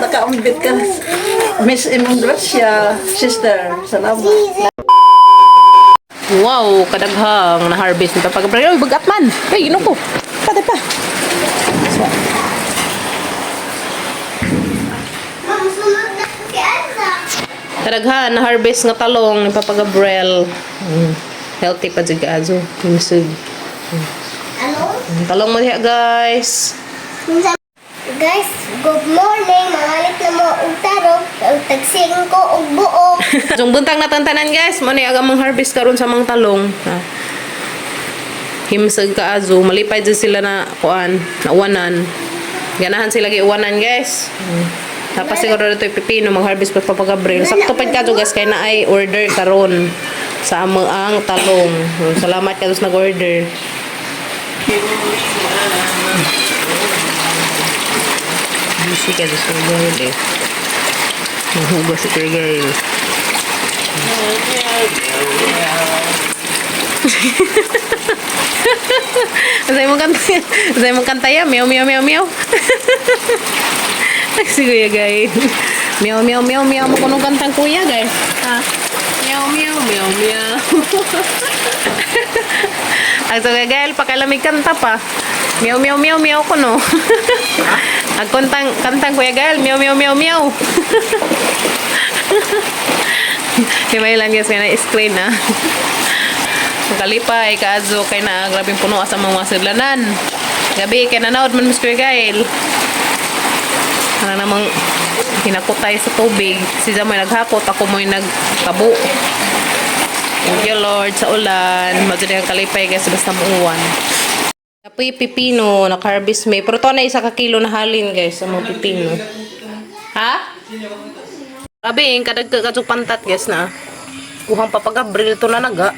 Nakaumbit ka. Miss Imong Gracia, sister. Salamat. Wow, kadaghang na-harvest ni Papa Gabriel. Uy, bagat man. Ay, ginoo ko. Pati pa. Ma'am, sunod na si Anna. Kadaghan na-harvest nga talong ni Papa Gabriel. Healthy pa jud kaayo. Himsog. Ano? Talong mo diha, guys. Guys, good morning. Mangalit na mo og tarong, og tag-singko og buok. Yung buntag na tantanan, guys, mo ni aga mang harvest karon sa mang talong. Ha. Himsog kaayo, malipay jud sila na kuan, nauwanan. Ganahan sila giuwanan, guys. Tapos siguro na ito pipino, mag-harvest pa Papa Gabriel. Sakto pa kadto, guys, kay na ay order karon sa amo ang talong. Salamat ka sa nag-order. Busy ka sa Gail eh. Mahugas si Kuya Gail. Asay mong kanta ya? Meow, meow, meow, meow. Si Kuya Gail. Meow, meow, meow, meow. Mo kunong kantang kuya, guys. Ha? Meow, meow, meow, meow. Ang so, Kuya Gail, pakilamig kanta pa. Meow, meow, meow, meow ko, no? Ang kantang, kantang Kuya Gail, meow, meow, meow, meow. Himay lang, guys, kaya na-screen, ah. Makalipay, kaazo, kay na grabing puno sa mga sidlanan. Gabi, kay nanaod man Miss Kuya Gail. Ano namang hinakot tayo sa tubig. Si Zamoy naghakot, ako mo'y nagtabo. Thank you, Lord, sa ulan. Maganda ang kalipay, guys, basta muuwan. Kapoy pipino, naka-harvest may. Pero to na isa ka kilo na halin, guys, ang mga pipino. Ha? Grabe, yung kadag katsong pantat, guys, na. Kuhang papagabril to na naga.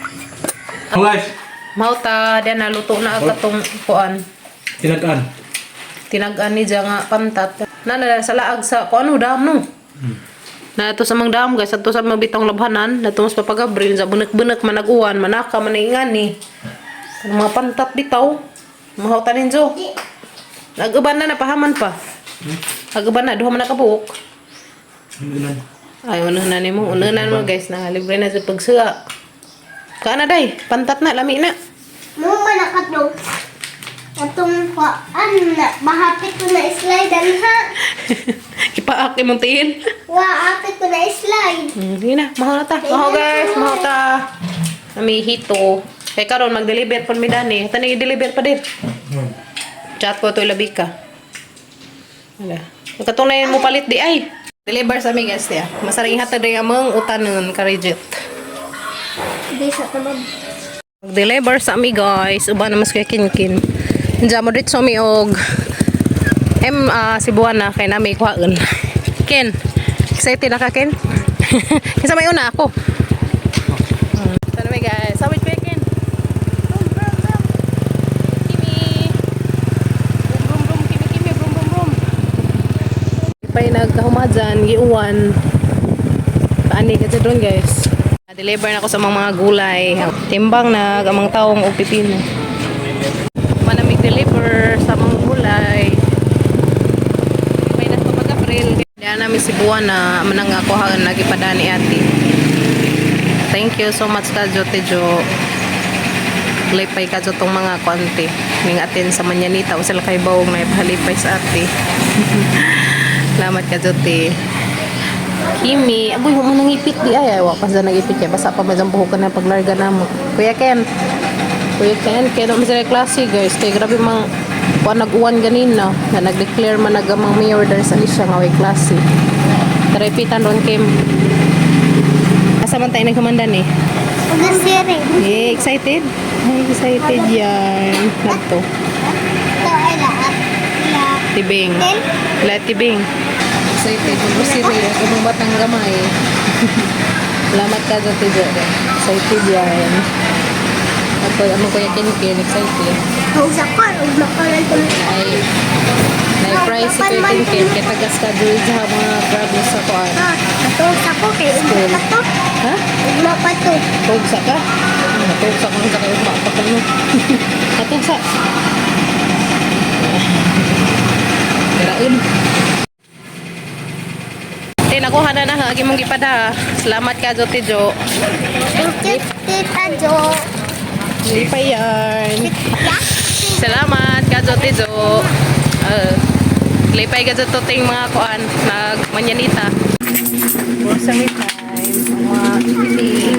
Oh guys, Mauta, diyan naluto na agad tong kuan. tinagaan. Tinagaan ni dya nga pantat. Na na sa laag sa kuan no dam no. Na ito sa mga dam, guys, ato sa mga bitong labhanan, na mas papagabril sa bunek-bunek managuan, manaka maningani. Ang mga pantat bitaw. Mahauta ninjo. Nag-uban na napahaman pa. Nag-uban na duha man nakabuok. Unan. Ay, unahan na nimo, unahan mo, guys, na libre na sa pagsuga. Kaana day, pantat na lami na. Mo man nakatong atong kuan na bahapit ko na slide ha. Ipaak imong tiil. Wa apit ko na slide. Sige na, mahaw na ta. Mahaw, guys, mahaw ta. Nami hito. Kay karon mag-deliver pon mi dani. Tani i-deliver pa din. Chat ko to labi ka. Wala. Katunay mo palit di ay. Deliver sa mi, guys, ya. Masaring hatag di among utanon ka reject. Di sa tamam. Mag-deliver sa ami, guys. Uban na mas kay kinkin. Diyan mo dito mi og M Cebuana kay nami kuhaon. Ken, excited na ka, Ken? Kinsa may una ako. Tara mi, guys. Sawit pa, Ken. Brum brum brum. Kimi. Brum brum brum kimi kimi brum brum brum. Pay nagkahumadyan, giuwan. Paani ka doon, guys. Deliver na ako sa mga gulay. Timbang na amang taong og pipino. Manamig deliver sa mga gulay. May nasa pag-April. Diyan namin si Buwana, manang ako hagan nagipadani ati. Thank you so much ka Jo Tejo. Lipay ka tong mga konti. Ning atin sa manyanita o sila kay bawong na ipahalipay sa ate. Salamat ka Jote. Kimi, agoy mo nang ipit di ay, ay wa pa sa nagipit kay basa pa man ang buhok na paglarga namo. Kuya Ken. Kuya Ken, kay no sila klase, guys, kay grabe mang kuan nag-uwan ganina na nag-declare man nag ang mayor there sa Alicia nga way klase. Tara ipitan ron, Kim. Asa man tayo nagkamandan eh? Ug siring. Eh, excited? Ay, excited yan. Nato. To ay lahat. La. Tibing. Ken? La tibing. Excited. Mag-grocery. Ako mong batang gamay. Salamat ka dyan, Tijo. Excited yan. Ako, amo ko yakin kin. Excited. Kung sa kon ug makalan to. Ay, na-price si Kuya Kinkin. Kaya tagas ka doon sa mga problems sa kuan. Ha, atong sa ko kay ugma pa to. Ha? Ugma pa to. Tugsa ka? Natugsa ko sa kayo. Ugma pa ka no. Natugsa. Kirain. Nakuha na na agi mong gipada. Salamat ka, Jo Tijo. Thank you, Tita Jo. Hindi pa yan. Salamat ka, Jo Tijo. Lipay ka dyan ting mga kuan. Nagmanyanita. Grocery time. Mga chikiting.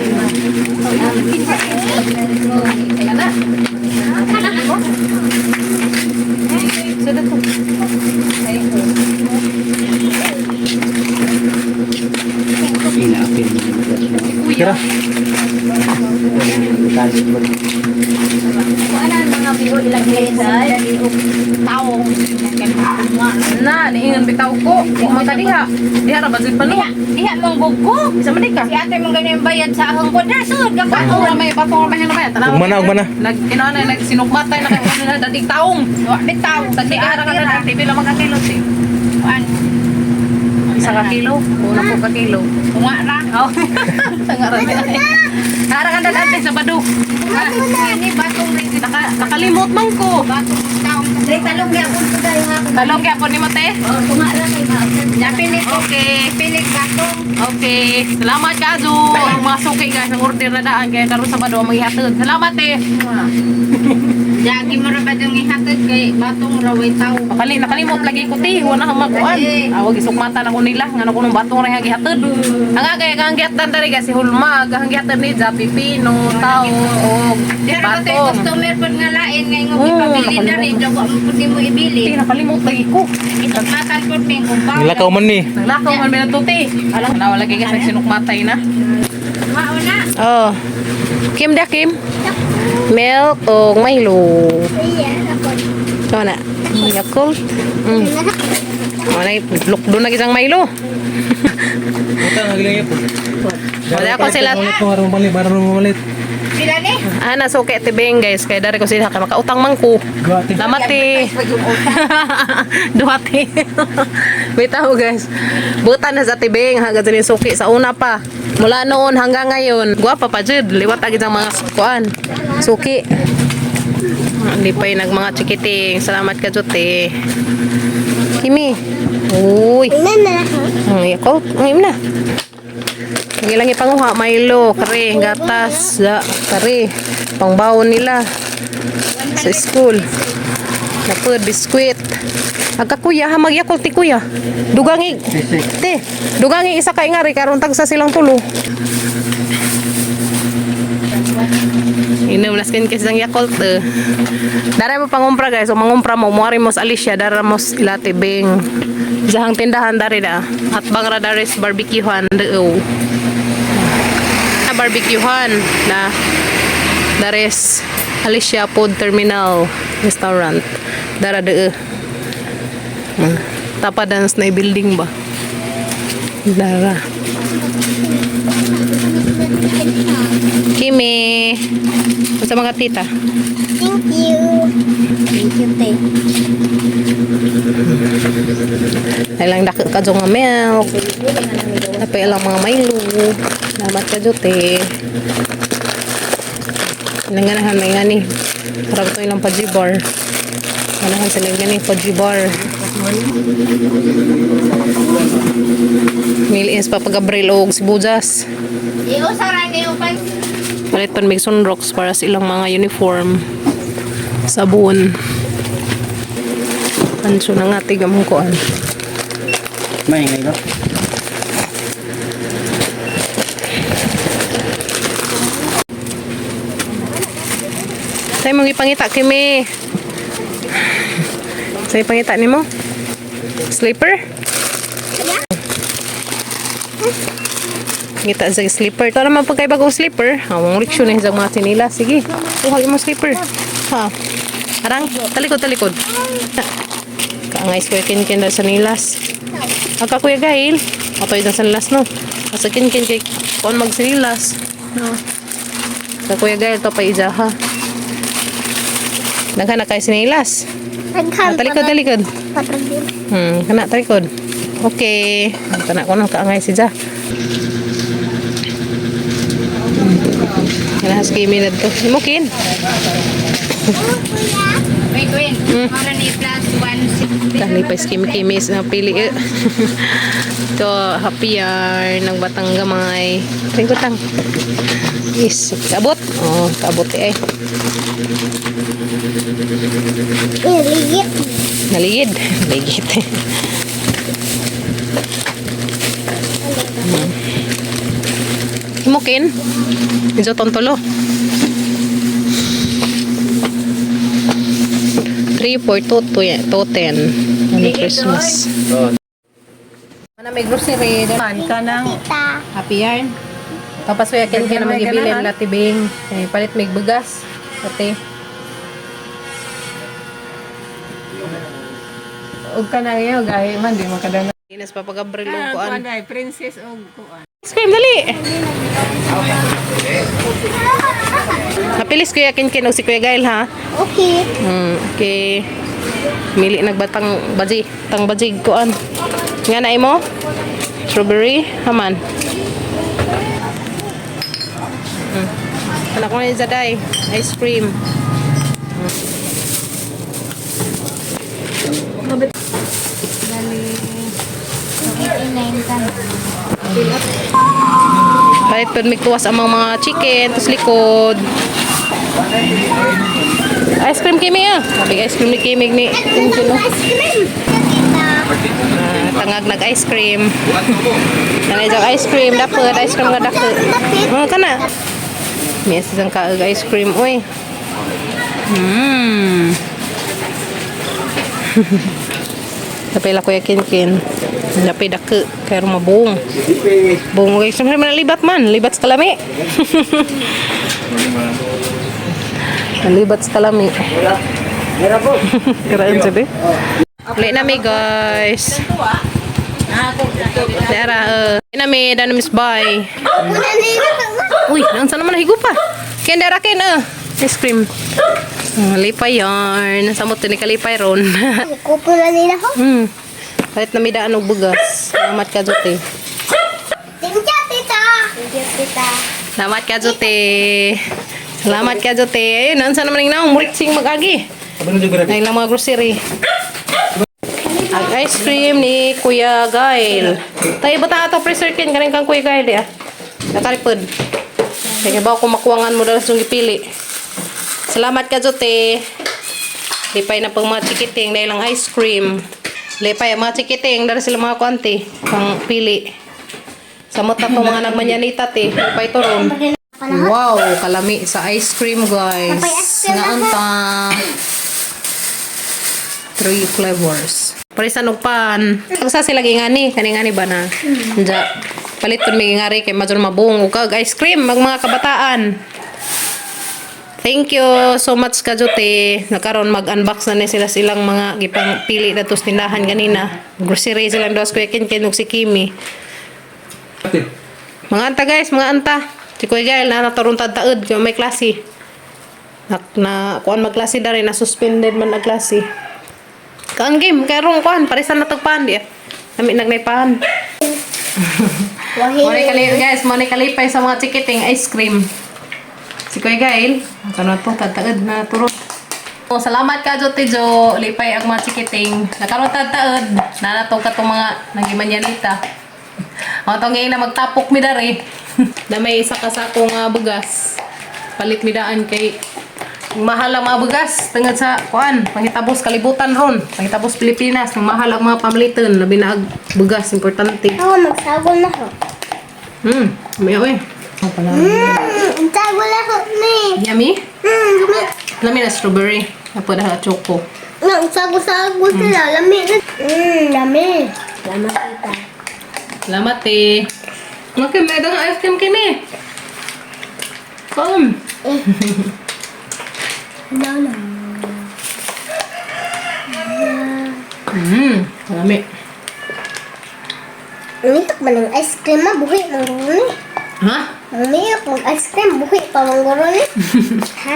Ana. So, dato. Kira. Na, niingon bitaw ko. Kung ka diha. Diha ra ba jud pa no? Diha mong guggo. Isa man di ka. Si ate mong ganyan bayad sa akong kwadra. Sud ka pa. Bato ra may bato ra may ano ba? Tanaw. Ugma na, ugma na. Nag kinuha na nagsinukmatay na kay na dating taong. Wa bitaw. Tagdi ka ra ka na dati pila man ka kilo ti? Kuan. Isa ka kilo, una po ka kilo. Unga ra. Oh. Tanga ra ni. Nara ka dati sa bado. Ini batong rin. Nakalimot man ko. Batong taong. Dre, talong gyapon ko dahil nga. Talong kaya po ni mo te. Tunga ra kay maabot. Pinig. Okay. Pinig batong. Okay. Salamat ka, Ju. Ang mga suki guys, ang order na daan kaya karon sa bado ang magihatod. Salamat eh. Jagi mo ra ba yung ihatod kay batong raway tao. Nakalimot lagi ko ti, wala kang makuan. Awag isukmata na ko nila, ngano ko nung batong ra gihatod. Ang agay ang gihatdan diri guys si Hulma, ang gihatod ni Ja Pipino, tao og Diha ra ba tayo batong. customer pod nga lain nga imong Oo, ipabili nakalimot. diri daw wa mo pud nimo ibili. Ti nakalimot lagi ko. Isukmatan pod ning ubaw. Nilakaw man ni. Naglakaw man mi tuti. Alang na wala guys nagsinukmatay na. Mao na. Oh. Kim da Kim. Milk og Milo. Iya, ako. Ito na. Yakult. Wala, lukdo na isang Milo. Utang ang po. Wala ako sila. Para mamalit, para mamalit. Sila ni. Ana, so kay tibeng guys, kay dari ko sila kay makautang man ko. Duwate. Salamat eh. Duhati. Bitaw guys. Buta na sa tibeng hanggang sa suki sa una pa. Mula noon hanggang ngayon, gwapa pa jud. Liwat agad ang mga kuan. Suki. Hindi pa yung mga chikiting. Salamat ka jud eh. Kimi. Uy. Ina na ha. Ang Yakult. Ang im na. Ang ilang ipanguha, Milo, kare, gatas, da, kare, pangbaon nila sa school. Napod, biskwit. Agka kuya, ha, magyakul ti kuya. Dugangi, te, dugangi isa ka ingari, karon tagsa silang tulo. Inom na skin kasi ng Yakult eh. Dara mo pangumpra guys, o mangumpra mo, muari mo sa Alicia, dara mo sa ilati bing. Isahang tindahan dari na. At bang radaris barbecuehan deo. Na barbecuehan na dares Alicia Food Terminal Restaurant. Dara deo. Tapadan sa na building ba? Dara. Kimi. Sa mga tita. Thank you. Thank you, te. Ay lang dako ka nga milk. Napay lang mga Milo. Salamat ka jute. Nanganahan may ngani. Parang ito ilang paji bar. Ganahan sila yung gani paji bar. Millions pa pag-abril og sibuyas. Iusa ra ni upan. Palit pan mig sunrocks para sa ilang mga uniform. Sabon. Anso na nga tiga mong kuan. May ngayon. Sa'yo mong ipangita, Kimi. Sa'yo ipangita ni mo? Sleeper? Ngita sa sleeper. Ito naman pagkaibagong sleeper. Among riksyo na isang mga sinila. Sige, kuha mo sleeper. Ha. Arang, talikod, talikod. Kaangay square kin-kin na sa nilas. Agka kuya Gail. Ato sa nilas no. Asa kin-kin kay kuan magsinilas. No. Sa kuya Gail to pa ija ha. Daghan na kay sinilas. Daghan. Ah, talikod, talikod. Patrag din. Kana talikod. Okay. Kana ko nang kaangay si Ja. Kana has kimi na to. Imo kin. Oh, kuya. Wait, wait. Mara ni plus 160. Kalipay kimi-kimi na pili. Eh. Ito, happy yarn ng batang gamay. Tingko tang. Is, kaabot. Oh, kaabot eh. Eh, ligit. Naligid. Naligid. Himukin. Medyo tontolo. 3, 4, 2, 2, 2, 10. Ano Christmas. Ano may grocery. Man ka ng Tita. Happy yarn. Tapos kuya kin kin na magibilin latibing. Eh, palit may bugas. Pati. og kanang iyo gahi man di makadana. Inas pa pag-abril og Ah, kuan. kuan ay princess og kuan. Ice cream, dali! Napilis Kuya Kinkin o si Kuya Gail, ha? Okay. Okay. Mili nagbatang baji. Tang baji, kuan. Nga na imo? Strawberry? Haman. Anak ko na yung zaday. Ice cream. Palit pud may kuwas ang mga chicken, tapos likod. Ice cream kimi ah. Sabi ice cream ni Kimi ni Kinkin, oh. Ice cream. Tita. Ah, tangag nag ice cream. Nanay jang ice cream dapat ice cream nga dapat. Oh, kana. May isang kaag ice cream oy. Dapay la Kuya Kinkin. Dapay dake kay mabuong. Buong guys, siyempre man libat man, libat sa kalami. Libat sa kalami. Kirain sabi. Uli na mi guys. Dara, Uli na mi, dana miss bye. Una na yun. Uy, naunsa naman nahigo pa. Ken dara ken Ice cream. Oh, lipay yarn. Samot ni kalipay ron. Kupo na nila ko. Palit na mi daan og bugas. Salamat ka Jote. Thank you, tita. Thank you, tita. Salamat ka Jote. Salamat ka Jote. Ayun, naunsa naman ning naong muritsing mag-agi. Ay lang mga grocery. Ang ice cream ni Kuya Gail. Tayo ba ato freezer kin kaning kang Kuya Gail di ah. Nakalipod. Kaya ba ako makuwangan mo dalas yung gipili. Salamat ka Jote. Lipay na pang mga chikiting dahil ang ice cream. Lipay ang mga chikiting dahil sila mga kuanti pang pili. Samot na itong mga nagmanyanita te. Lipay to ron. Wow, kalami sa ice cream guys. Napay ice cream na Naunta. Three flavors. Parisan og pan. Sa sila gingani, kani ngani ba na? Nja. Palit pud mi ngari kay major mabuong og kag ice cream mag mga kabataan. Thank you so much Kajote. Nakaron mag-unbox na ni sila silang mga gipang pili na sa tindahan ganina. Grocery silang dos Kuya Ken ug si Kimi. Mga anta guys, mga anta. Si Kuya Gael na naturong taod kay may klase. Na, na kuan magklase dari na suspended man ang klase. Kaan game kay rong kuan parisan na tagpan di. Ah. Nami nagnaypahan. Wahil. Mo kali guys, mo ni kalipay sa mga chikiting ice cream. Si Kuya Gail, kano to tataed na turot. Oh, salamat ka Jote Jo, lipay ang mga chikiting. Nakaroon tataed, nanatong ka tong mga nagimanyanita. Ang tong ngayon na magtapok mi dari. Na may isa ka sako nga bugas. Palit mi daan kay mahal ang mga bugas tungod sa kuan pangitabos kalibutan ron pangitabos Pilipinas mahal ang mga pamaliton labi na ang bugas importante. Ako, magsagol na ko. May oy. Oh, pala. Sagol na ko ni. Yummy? Lami. Lami na strawberry. Napo na choco. Nang sago-sago sila. Lami na. Lami. Lami, tita. Salamat eh. Okay, may dang ice cream kini. Come. No, no. Lami. Umitok ba ng ice cream ma? Buhi mang guro ni. Ha? Umiyak ng ice cream. Buhi pa mang guro ni. Ha?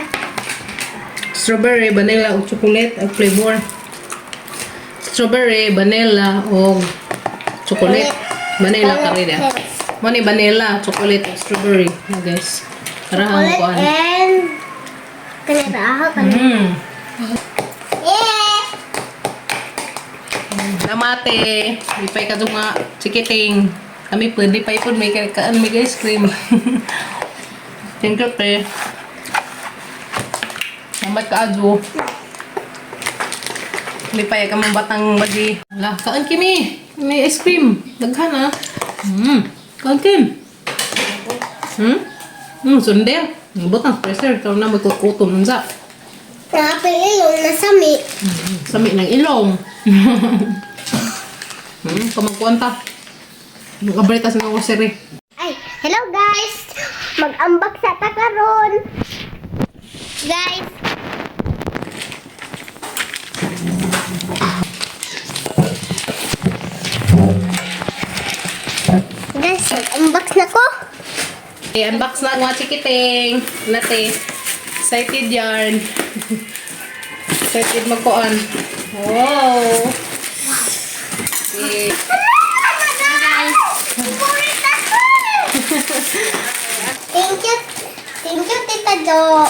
Strawberry, vanilla ug chocolate ug flavor. Strawberry, vanilla ug chocolate. Vanilla ka rin ah. Mo ni vanilla, chocolate, ug strawberry. Na guys. Tara ang Chocolate kuan. and... Kanira ako. Kanira. Namate. Lipay ka nga chikiting. Kami po, lipay po, may kaan, may ice cream. Thank you, te. Salamat ka, Ajo. Lipay ka mong batang badi. Ala, kaan kimi. May ice cream. Daghan ah. Kaan kim. Sundel. Butang pressure. Ikaw na magkukutom nun sa. Napil ilong na sami. Sami ng ilong. Kamagkuan ta. Nakabrita sa mga grocery. Ay, hello guys! Mag-unbox sa ta karon. Guys, guys, mag-unbox na ko. Okay, unbox na ang mga chikiting. Nate. Excited yarn. Excited magkuan. Wow! Okay. Guys, favorite ako! Thank you. Thank you, Tita Jo.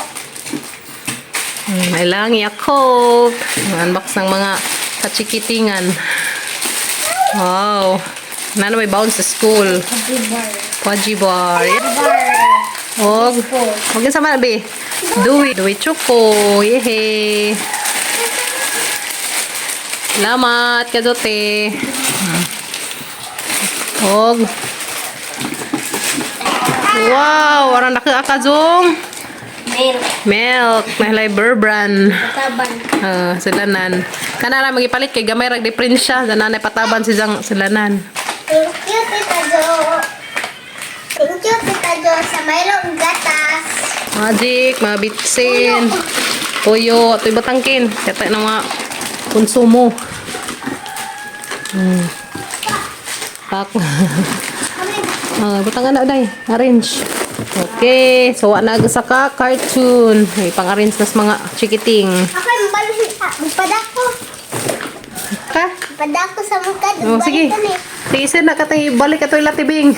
May lang Yakult. Unbox ng mga kachikitingan. Wow. Nano may bounce sa school. Pudgy bar. Og, og sa man be. Duwi, duwi choco. Yehe. Salamat kadote. Og. Wow, warang naka akazong. Milk. Milk, nahlay Bear Brand. Taban. Ah, silanan. Kana ra magipalit kay gamay rag diferensya, dananay pataban si jang silanan. Thank you, Tita Jo. Thank you, Tita Jo, sa mayroong gatas. Magic, mga bitsin, tuyo, atoy batangkin. Kata ng mga konsumo. Pak. Ah, butang na day, arrange. Okay, so wa na sa ka cartoon. May pang-arrange nas mga chikiting. Ako, magpadako. Ka? Padako sa mukha. Oh, sige. Sige, sir, nakatay, balik ka to latibing.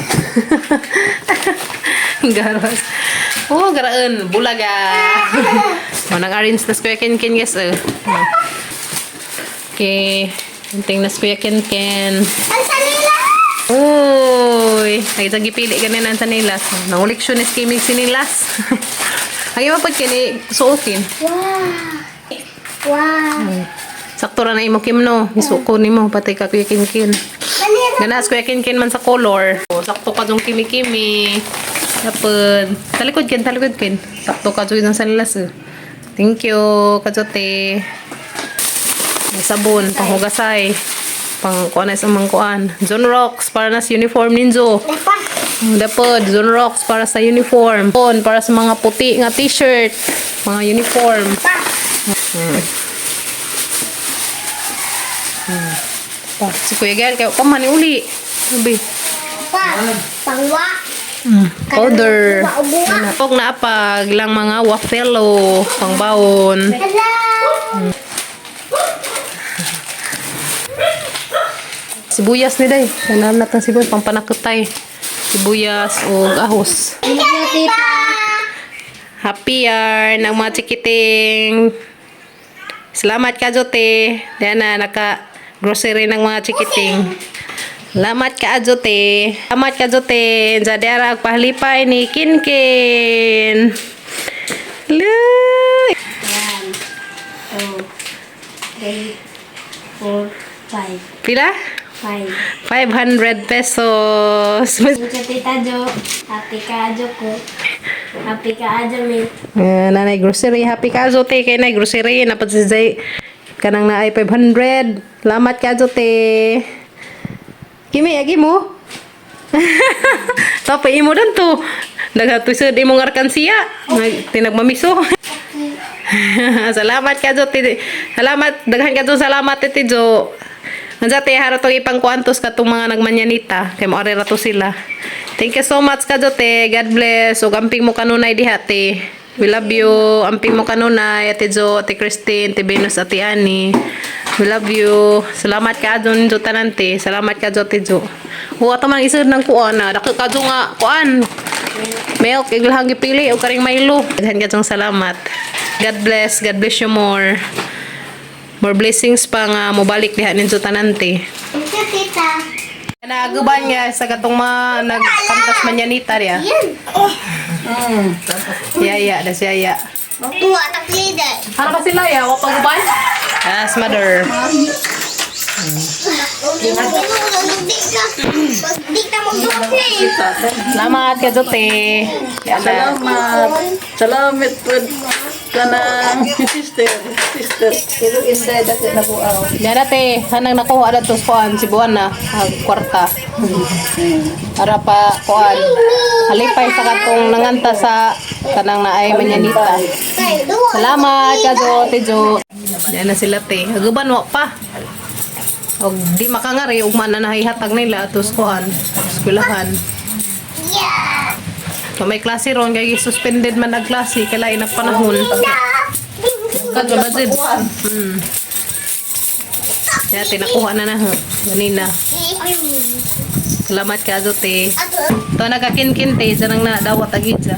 Garas. Oh, garaan. Bulaga. Oh, nang-arrange na si Kuya Ken Ken, guys. Eh. Oh. Okay. Kunting na si Kuya Ken Ken. Ang sanila! Uy! Ay, isang gipili ganin ang sanilas. Nanguliksyon ni skimming sinilas. Ay, mapag kini, suokin. Wow! Wow! Sakto ra na imo Kim no. Isuko nimo pati ka Kuya Ken Ken. Manira! Ganas Kuya Ken Ken man sa color. O, sakto ka dong kimi-kimi. Tapos, talikod ken, talikod ken. Sakto ka dyan sa nilas eh. Thank you, kajote. May sabon, panghugasay. Pang kuan na sa mangkuan. Zone Rocks para na sa uniform ninjo. Dapa! Dapat Zone Rocks para sa uniform. Pon para sa mga puti nga t-shirt, mga uniform. Pa! Pa, si Kuya Gael kayo pa man uli. Sabi. Pa! Pangwa! Powder. Uwa-uwa! Pog naapag lang mga wafelo, pangbaon. Hello! Sibuyas ni day. Kanam natang sibuyas pangpanakutay. Sibuyas o ahos. Thank you, Tita! Happy yarn ang mga chikiting. Salamat ka, Jote. Diyan na, naka grocery ng mga chikiting. Salamat ka, Jote. Salamat ka, Jote. Zadera, pahlipay ni Kinkin. Look! 1, 2, 3, 4, 5. Pila? 5. 500 pesos. Thank you, Tita Jo. Happy ka, Jo ko. Happy ka, Jo, me. Nanay grocery. Happy ka, Jote. Kay nay grocery. Napad si Zay. Kanang naay 500. Salamat ka, Jote. Kimi, agi mo. Tapos imo dan to. Nagatuisod imong arkansiya. Tinagmamiso. Salamat ka, Jo. Salamat. Daghan ka, Jo. Salamat, Titi Jo. Nandiyan, te, haro tong ipangkuantos ka tong mga nagmanyanita. Kay mo ra to sila. Thank you so much ka, Jo, te. God bless. Ug amping mo kanunay diha, te. We love you. Amping mo kanunay, Ate Jo, Ate Christine, Ate Venus, Ate Annie. We love you. Salamat ka, Jo, Jo, tanan, te. Salamat ka, Jo, Ate Jo. Huwa ta man isod ng kuan na. Dako ka, Jo, nga kuan. Milk, iglahang gipili o karing Milo. Daghan ka salamat. God bless, God bless you more. More blessings pa nga mobalik diha ninyo tanante. Thank you, tita. Naaguban nga sa katong mga nagkantas manyanita niya. Yan. Yaya, das yaya. Tuwa, taklida. Para ba sila ya? Wapag uban? Yes, mother. Di ka magduot na eh. Salamat ka, Jote. Salamat. Salamat po kanang sister. Sister. Pero isa dati na buaw. Yan ate, hanang nakuha na to sa kuan, si Buwan na, ang kwarta. Para pa kuan. Halipay sa katong nanganta sa kanang naay manyanita. Kay, duwa. Salamat ka, Jo, te Jo. Yan na sila te. Aguban wa pa. Og di makangari ugma na nahihatag nila atos kuan, eskwelahan. Yeah. So may klase ron kay suspended man ang klase kay lain ang panahon. Kadto ba jud? Kaya tinakuha na na ho. Ganina. Salamat ka Azo te. Ato, To nakakinkin te sa nang nadawat agid sa.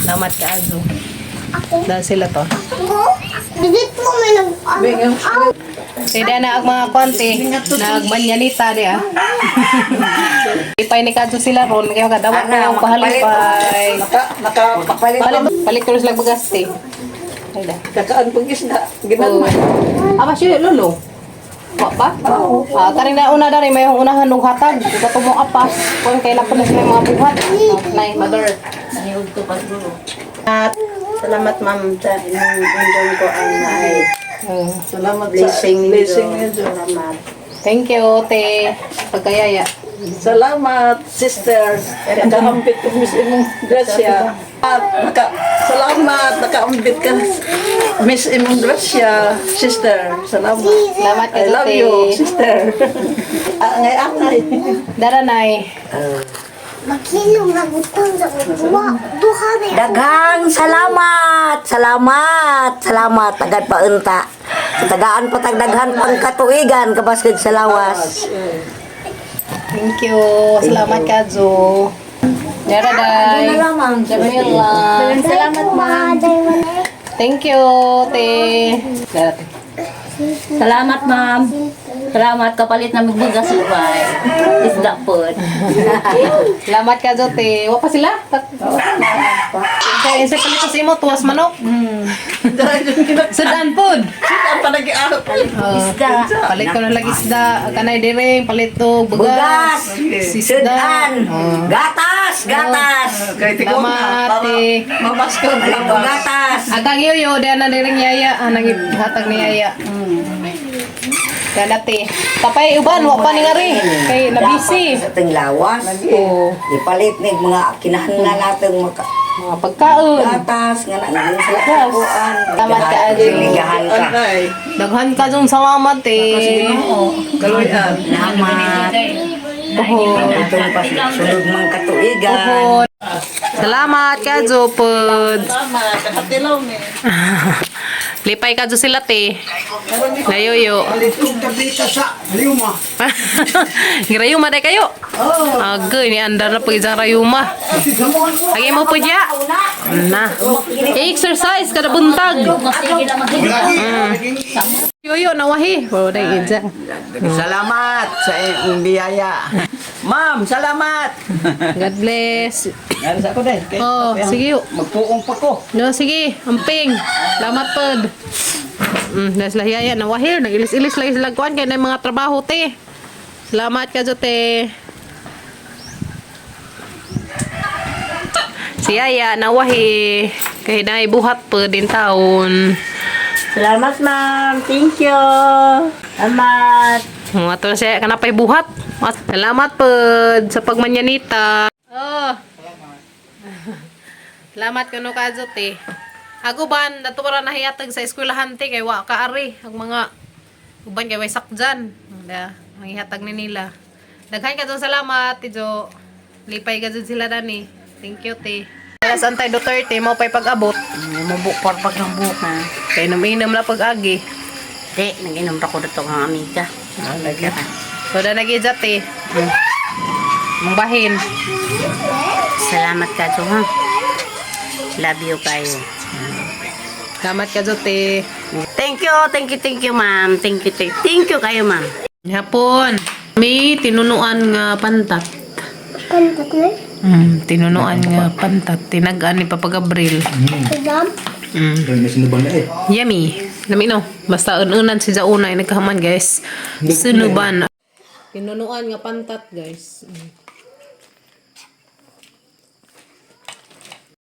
Salamat ka Azo. ako. Dahil sila to. Ako? Dito ko may nag... Ano? Kaya na ang mga konti nagmanyanita niya. Ipay ni Kadyo sila ron kaya kadawat na ang pahalipay. Naka, naka, Palit palit ko sila bagas te. Ay da. kakaan pag isda. Ginagmay. Ama siya lolo. Wa pa? Ah, kaning nauna dari may unahan og hatag. Ug ato mo apas kung kailan pa na sila yung mga buhat. Nay, mother. At salamat ma'am sa inyong inyong ko ang ay Oh. Salamat sa blessing ninyo. blessing ninyo. Salamat. Thank you, te. Pagkayaya. Salamat, sister. Nakaambit ko Miss Imong Gracia. At naka, salamat, nakaambit ka. Miss Imong Gracia, sister. Salamat. Salamat ka, I love te. you, sister. Angay angay. Dara, nay. Maghilom na butang sa kuwa. Duha na yan. Daghang salamat, salamat, salamat agad pa unta. Tagaan pa tagdaghan pang katuigan kabaskog sa lawas. Thank you. Salamat ka, Jo. Dara, day. Lamang. Jamila. Salamat, ma'am. Thank you, te. Dara, te. Salamat ma'am. Salamat kapalit na magbugas ubay. Isda po. Salamat ka, Jo, te. Wa pa sila? Kaya sa palit sa imo, tuwas manok. Sudan pod. Ang panagiarap. Isda. Palit ko na lang isda. Kanay direng, palit to bugas. Bugas, Sisda. sudan, gatas, gatas. Kay Salamat, para te. Mamasko. Palit og gatas. Agang yoyo, diyan na direng yaya. Anang hatag ni yaya. Kana te. Tapay uban wa pa ni ngari kay na busy. Sa ating lawas. Oo. Ipalit ni mga kinahanglan natin maka Mga pagkaon. gatas nga na nga sa kuan. Salamat ka, Ajo. Ligahan ka. Anay. Daghan ka dong salamat eh. Kaluyan. Salamat. Buhon. Itong pa sulod mang katuigan. Buhon. Salamat ka, Jopod. Salamat. Nakatilaw ni. Lipay ka dyan sila, te. Nayoyo. Rayuma day kayo. Agay, ni andar na pag isang rayuma. Agi mo po dya. Na. Exercise kada buntag. Yoyo, nawahi. Oh, day idya. Salamat sa iyong biyaya. Ma'am, salamat. God bless. Ano sa ako dahil? Kay- Oh, sige. Magpuong pa ko. No, sige. Amping. Salamat pod. Nas lahiyaya na wahir nagilis-ilis lagi sila kuan kay na mga trabaho te. Salamat ka te. Si Yaya nawahi kay naay buhat po din taon. Salamat ma'am. Thank you. Salamat. Mga to na siya kanapay buhat. Salamat pod sa pagmanyanita. Oh. Salamat kuno ka te. Ako ban nato para nahiyatag sa eskwelahan te kay wa ka ari ang mga uban kay way sakjan. Da, nanghihatag ni nila. Daghan ka dun salamat, ti Jo. Lipay ka dun sila dani. Thank you, te. Alas antay Duterte mo pa'y pag-abot. Mubuk por pag ng buhok ha. Kay inom-inom la pag-agi. Di, nag-inom ra ko dito ng amiga. So da nag-ija te. Mong bahin. Salamat ka Jo ha. Love you kayo. Salamat ka, Jo, te. Thank you, thank you, thank you ma'am. Thank you, thank you kayo ma'am. Hapon. May tinunuan nga pantat. Pantat na? Tinunuan nga pantat. Tinagaan ni Papa Gabriel. Idam? May sinuban na eh. Yummy. Lami no. Basta unan si Zauna ay nagkahaman, guys. Sunuban. Tinunuan nga pantat, guys.